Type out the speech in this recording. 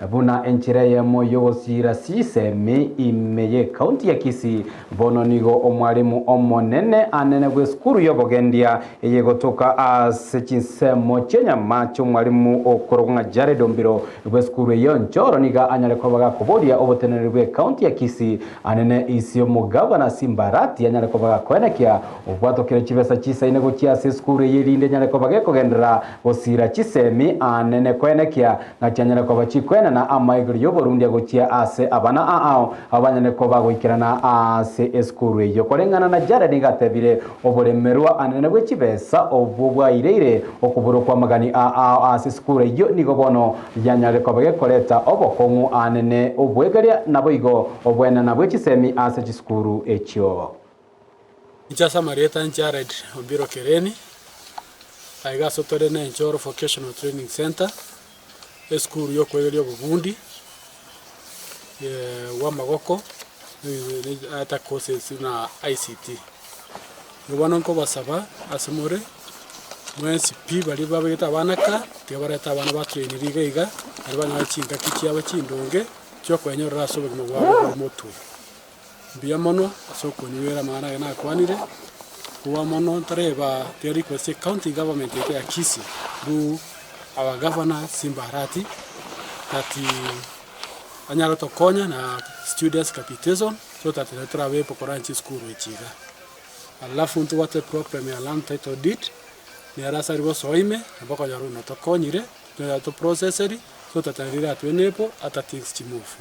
Buna enchera eyemo y'ogosiira chisemi ime y'ecounty ya Kisii, bono nigo omwalimu omonene anene bw'esukuru y'obogendia eyegotoka ase chinsemo chi'enyama chi'omwalimu okorokwa ng'a Jared Ombiro bw'esukuru eyio Njoro nigo anyare koba gakoboria oboteneneri bw'ecounty ya Kisii anene ise omogavana Simba Arati anyare koba gakoenekia obwatokire chibesa chisaine gochia ase esukuru eye erinde enyare koba gekogenderera gosiira chisemi anene koenekia Na chianyare koba chikwenena amaigoro y'oborundia gochia ase abana aao, abwo banyare koba goikerana ase esukuru eyio. Koreng'ana na Jared nigo atebire, Oboremerwa anene bwe chibesa obwo bwaireire okoborwa kw'amagani aao ase esukuru eyio nigo bono yanyarire koba gekoreta obokong'u anene obwegeria naboigo obwenena bwe chisemi ase chisukuru echio. Inche ase amarieta Jared Ombiro Kereni, aiga ase tore na Enchoro Vocational Training Centre, esukuru ya okwegeria obobundi bwa amagoko ata courses buna ICT. Igo bono nkobasaba ase more mwensi pi baria babegete abana ka, tiga barete abana ba trainiri iga iga, nario banyore chingaki chiabo chindonge chiokwenyorera ase obogima bwabo bore motwe. Mbuya mono ase okonyigwera amang'ana aya nakwanire, koba mono ntareba tiga request ecounty government yaito ya Kisii through our governor Simba Arati that anyare gotokonya na students capitation so that naende torabe able koranchi esukuru echi iga. Alafu ntobwate problem ya land title deed, nere ase aria gosoa ime nabo okonyora buna tokonyire, tonyare toproceseri so that naende eratwe enable ata things chimove.